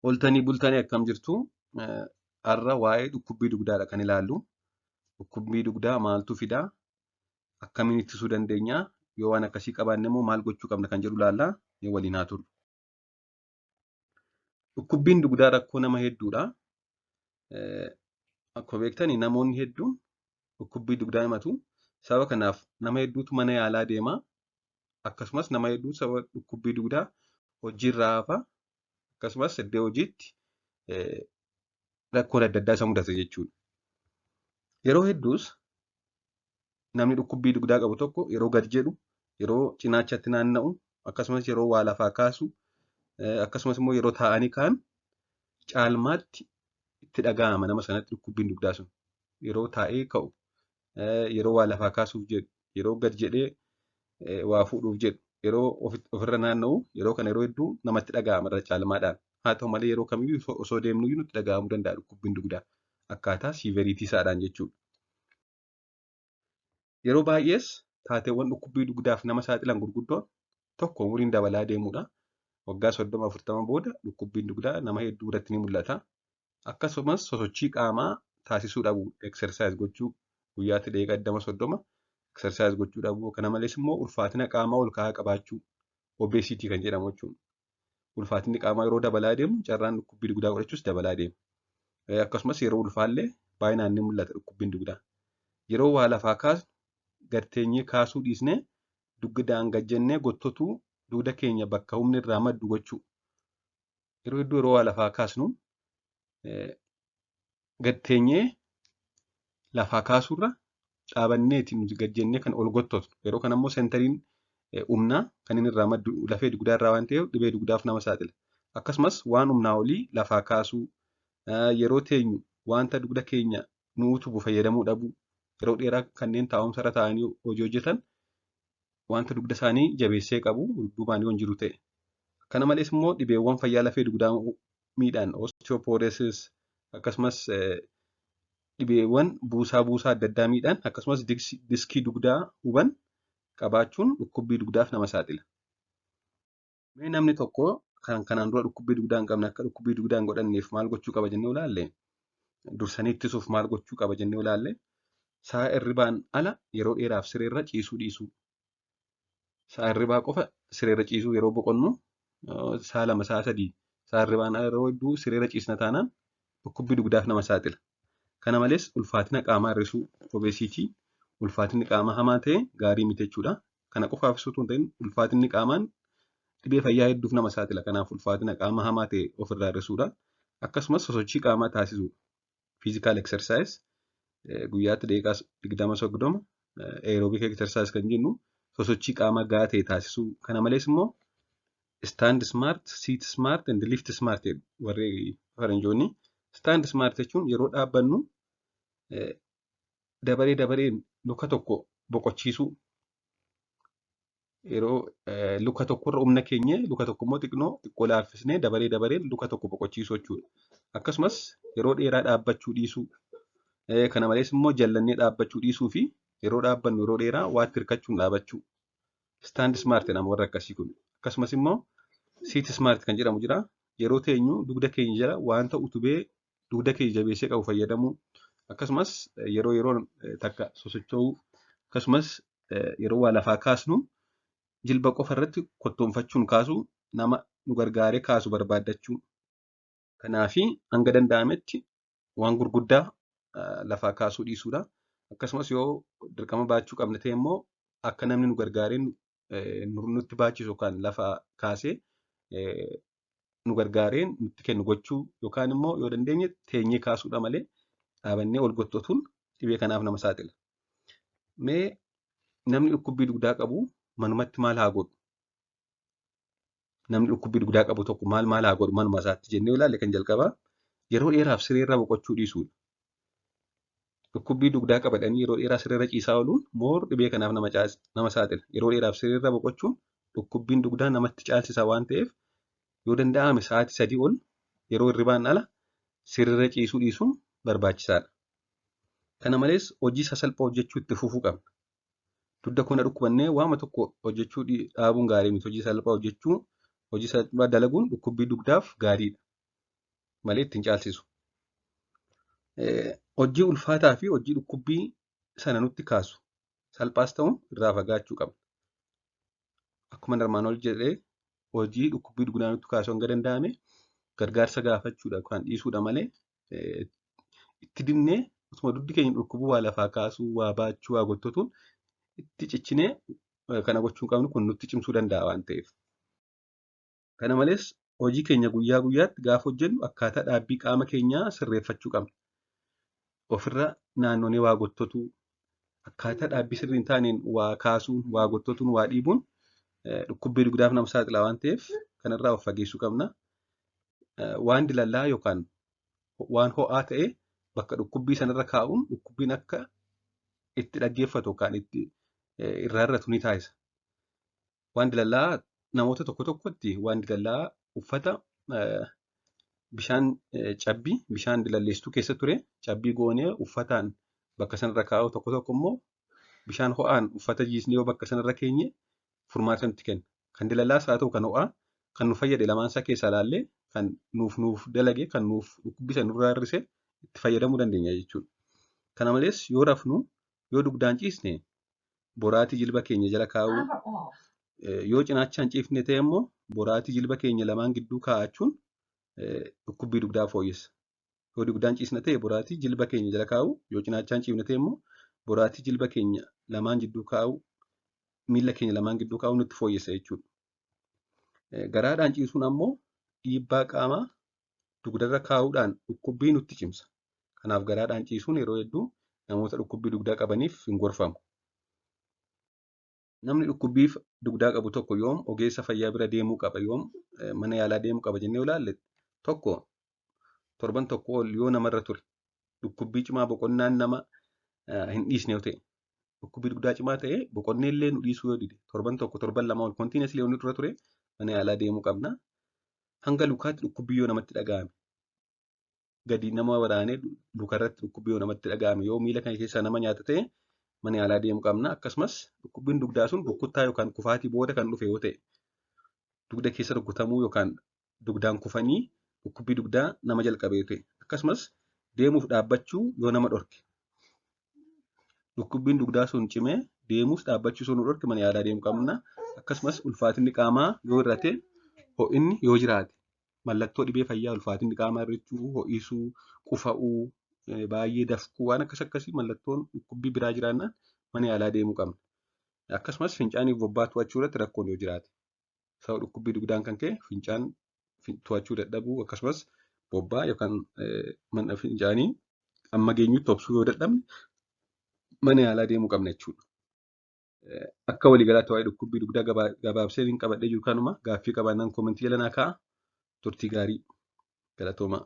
Ooltanii bultanii akkam jirtu? Har'a waa'ee dhukkubbii dugdaadha kan ilaallu. Dhukkubbii dugdaa maaltu fidaa? Akkamiin ittisuu dandeenya? Yoo waan akkasii qabaanne immoo maal gochuu qabna kan jedhu ilaalla. Mee waliin haa turru. Dhukkubbiin dugdaa rakkoo nama hedduudha. Akkuma beektan namoonni hedduun dhukkubbii dugdaa himatu. Sababa kanaaf nama hedduutu mana yaalaa deema. Akkasumas nama hedduu sababa dhukkubbii dugdaa hojiirraa hafa. Akkasumas iddoo hojiitti rakkoon adda addaa isa mudata jechuudha. Yeroo hedduus namni dhukkubbii dugdaa qabu tokko yeroo gad jedhu, yeroo cinaachatti naanna'u, akkasumas yeroo waa lafaa kaasu, akkasumas immoo yeroo taa'anii ka'an caalmaatti itti dhaga'ama nama sanatti dhukkubbiin dugdaa sun. Yeroo taa'ee ka'u, yeroo waa lafaa kaasuuf jedhu, yeroo gad jedhee waa fuudhuuf jedhu, yeroo ofirra naanna'u, yeroo kana yeroo hedduu namatti dhaga'ama irra caalmaadhaan. Haa ta'u malee yeroo kamiyyuu osoo deemnuyyuu nutti dhaga'amuu danda'a dhukkubbiin dugdaa akkaataa severity isaadhaan jechuudha. Yeroo baay'ees taateewwan dhukkubbii dugdaaf nama saaxilan gurguddoon tokko umuriin dabalaa deemuudha. Waggaa 30-40 booda dhukkubbiin dugdaa nama hedduu irratti ni mul'ata. Akkasumas sosochii qaamaa taasisuu dhabuu, exercise gochuu, guyyaatti daqiiqaa 20-30 exercise gochuu dhabuu. Kana malees immoo ulfaatina qaamaa ol ka'aa qabaachuu, obesity kan jedhamu jechuudha. Ulfaatinni qaamaa yeroo dabalaa deemu carraan dhukkubbii dugdaa godhachuus dabalaa deema. Akkasumas yeroo ulfaallee baay'inaan ni mul'ata dhukkubbiin dugdaa. Yeroo waa lafaa kaasnu gad teenyee kaasuu dhiisnee dugdaan gad jennee gottotuu dugda keenya bakka humni irraa maddu gochuu. Yeroo hedduu yeroo waa lafaa kaasnu gad teenyee lafaa kaasuurra dhaabanneeti nuti gad jennee kan ol gottotnu. Yeroo kana immoo centeriin humnaa kan inni irraa maddu lafee dugdaa irraa waan ta'eef dhibee dugdaaf nama saaxila. Akkasumas waan humnaa olii lafaa kaasuu, yeroo teenyu wanta dugda keenya nu utubu fayyadamuu dhabuu, yeroo dheeraa kanneen taa'umsa irra taa'anii hojii hojjetan wanta dugda isaanii jabeessee qabu dudduubaan yoo hin jiru ta'e. Kana malees immoo dhibeewwan fayyaa lafee dugdaa miidhaan osteoporosis, akkasumas dhibeewwan buusaa buusaa adda addaa miidhaan, akkasumas diskii dugdaa huban qabaachuun dhukkubbii dugdaaf nama saaxila. Mee namni tokko kan kanaan dura dhukkubbii dugdaa hin qabne akka dhukkubbii dugdaa hin godhanneef maal gochuu qaba jennee ilaalle, dursanii ittisuuf maal gochuu qaba jennee ilaalle, sa'a hirribaan ala yeroo dheeraaf sireerra ciisuu dhiisuu. Sa'a hirribaa qofa sireerra ciisuu yeroo boqonnu sa'a 2 sa'a 3 sa'a hirribaan ala yeroo hedduu sireerra ciisna taanaan dhukkubbii dugdaaf nama saaxila. Kana malees ulfaatina qaamaa hir'isuu, obesity, ulfaatinni qaamaa hamaa ta'e gaarii miti jechuudha. Kana qofaaf osoo hin ta'in ulfaatinni qaamaan dhibee fayyaa hedduuf nama saaxila. Kanaaf ulfaatina qaamaa hamaa ta'e ofirraa hir'isuudha. Akkasumas sosochii qaamaa taasisuu, physical exercise, guyyaatti daqiiqaa 20-30 aerobic exercise kan jennu sosochii qaamaa gahaa ta'e taasisuu. Kana malees immoo stand smart, sit smart and lift smart jedhu warri faranjoonni. Stand smart jechuun yeroo dhaabbannu dabaree dabareen luka tokko boqochiisuu. Yeroo luka tokkorra humna keenya luka tokko immoo xiqqoo xiqqoo laaffisnee dabaree dabareen luka tokko boqochiisuu jechuudha. Akkasumas yeroo dheeraa dhaabbachuu dhiisuu. Kana malees immoo jallannee dhaabbachuu dhiisuu fi yeroo dhaabbannu yeroo dheeraa waatti hirkachuun dhaabachuu. Stand smart jedhama warri akkasii kun. Akkasumas immoo sit smart kan jedhamu jira. Yeroo teenyu dugda keenya jala wanta utubee dugda keenya jabeessee qabu fayyadamuu. Akkasumas yeroo yeroon takka sosocho'uu. Akkasumas yeroo waa lafaa kaasnu jilba qofa irratti kottoonfachuun kaasuu, nama nu gargaaree kaasu barbaaddachuu. Kanaafi hanga danda'ametti waan gurguddaa lafaa kaasuu dhiisuudha. Akkasumas yoo dirqama baachuu qabna ta'e immoo akka namni nu gargaaree nutti baachisu yookaan lafa kaasee nu gargaaree nutti kennu gochuu, yookaan immoo yoo dandeenye teenyee kaasuudha malee dhaabannee ol gottotuun dhibee kanaaf nama saaxila. Mee namni dhukkubbii dugdaa qabu manumatti maal haa godhu? Namni dhukkubbii dugdaa qabu tokko maal maal haa godhu manuma isaatti jennee ilaalle, kan jalqabaa yeroo dheeraaf sireerra boqochuu dhiisuudha. Dhukkubbii dugdaa qabadhanii yeroo dheeraa sireerra ciisaa ooluun more dhibee kanaaf nama saaxila. Yeroo dheeraaf sireerra boqochuun dhukkubbiin dugdaa namatti caalchisa waan ta'eef yoo danda'ame sa'aatii 3 ol yeroo hirribaan ala sireerra ciisuu dhiisuun barbaachisaadha. Kana malees hojii sasalphaa hojjechuu itti fufuu qabna. Dugda koo na dhukkubannee waama tokko hojjechuu dhaabuun gaarii miti. Hojii salphaa hojjechuu, hojii salphaa dalaguun dhukkubbii dugdaaf gaariidha. malee ittiin caalsisu. Hojii ulfaataa fi hojii dhukkubbii sana nutti kaasu salphaas ta'u irraa fagaachuu qabna. Akkuma armaan ol jedhee hojii dhukkubbii dugdaa nutti kaasu hanga danda'ame gargaarsa gaafachuudha yookaan dhiisuudha malee itti dinnee osuma dugdi keenya dhukkubuu waa lafaa kaasuu, waa baachuu, waa gottotuun itti cichinee kana gochuu hin qabnu kun nutti cimsuu danda'a waan ta'eef. Kana malees hojii keenya guyyaa guyyaatti gaafa hojjennu akkaataa dhaabbii qaama keenyaa sirreeffachuu qabna. Ofirra naannonee waa gottotuu, akkaataa dhaabbii sirrii hin taaneen waa kaasuun, waa gottotuun, waa dhiibuun dhukkubbii dugdaaf nama saaxila waan ta'eef kanarraa of fageessuu qabna. Waan dilallaa yookaan waan ho'aa ta'e bakka dhukkubbii sanarra kaa'uun dhukkubbiin akka itti dhaggeeffatu yookaan itti irraa hir'atu ni taasisa. Waan dilallaa namoota tokko tokkotti waan dilallaa uffata bishaan cabbii bishaan dilalleessituu keessa ture cabbii goonee uffataan bakka sanarra kaa'u tokko tokko immoo bishaan ho'aan uffata jiisnee yoo bakka sanarra keenye furmaata nutti kenna. Kan dilallaas haa ta'u kan ho'aa kan nu fayyade lamaan isaa keessaa ilaallee kan nuuf dalage kan nuuf dhukkubbii sana nurraa hir'ise itti fayyadamuu dandeenya jechuudha. Kana malees yoo rafnu yoo dugdaan ciisne boraatii jilba keenya jala kaa'uu yoo cinaachaan ciifne ta'e immoo boraatii jilba keenya lamaan gidduu kaa'achuun dhukkubbii dugdaa fooyyessa. Yoo dugdaan ciisna ta'e boraatii jilba keenya jala kaa'uu yoo cinaachaan ciifne ta'e immoo boraatii jilba keenya lamaan gidduu kaa'uu miila keenya lamaan gidduu kaa'uu nutti fooyyessa jechuudha. Garaadhaan ciisuun ammoo dhiibbaa qaamaa dugdarra kaa'uudhaan dhukkubbii nutti cimsa. Kanaaf garaadhaan ciisuun yeroo hedduu namoota dhukkubbii dugdaa qabaniif hin gorfamu. Namni dhukkubbii dugdaa qabu tokko yoom ogeessa fayyaa bira deemuu qaba yoom mana yaalaa deemuu qaba jennee ilaalle tokko torban tokko ol yoo namarra ture dhukkubbii cimaa boqonnaan nama hin dhiisne yoo ta'e dhukkubbii dugdaa cimaa ta'e boqonnee illee nu dhiisuu yoo dide torban tokko torban lama ol kontiineesli yoo nu dura ture mana yaalaa deemuu qabna. Hanga lukaatti dhukkubbii yoo namatti dhaga'ame gadi nama waraanee lukarratti dhukkubbii yoo namatti dhaga'ame yoo miila kana keessaa nama nyaata ta'e mana yaalaa deemuu qabna. Akkasumas dhukkubbiin dugdaa sun rukuttaa yookaan kufaatii booda kan dhufe yoo ta'e dugda keessa rukutamuu yookaan dugdaan kufanii dhukkubbii dugdaa nama jalqabe yoo ta'e akkasumas deemuuf dhaabbachuu yoo nama dhorke dhukkubbiin dugdaa sun cimee deemuus dhaabbachuu sun dhorke mana yaalaa deemuu qabna. Akkasumas ulfaatinni qaamaa yoo hir'ate ho'inni yoo jiraate mallattoo dhibee fayyaa ulfaatinni qaamaa hir'achuu, ho'isuu, qufa'uu, baay'ee dafquu waan akkas akkasii mallattoon dhukkubbii biraa jiraannaan mana yaalaa deemuu qabna. Akkasumas fincaaniif bobbaa to'achuu irratti rakkoon yoo jiraate sababa dhukkubbii dugdaan kan ka'e fincaan to'achuu dadhabuu akkasumas bobbaa yookaan mana fincaanii amma geenyutti obsuu yoo dadhabne mana yaalaa deemuu qabna jechuudha. Akka waliigalaatti waa'ee dhukkubbii dugdaa gabaabsee hin qabadhee jiru kanuma gaaffii qabaannaan koomentii jala naa kaa'a. Turtii gaarii galatoomaa.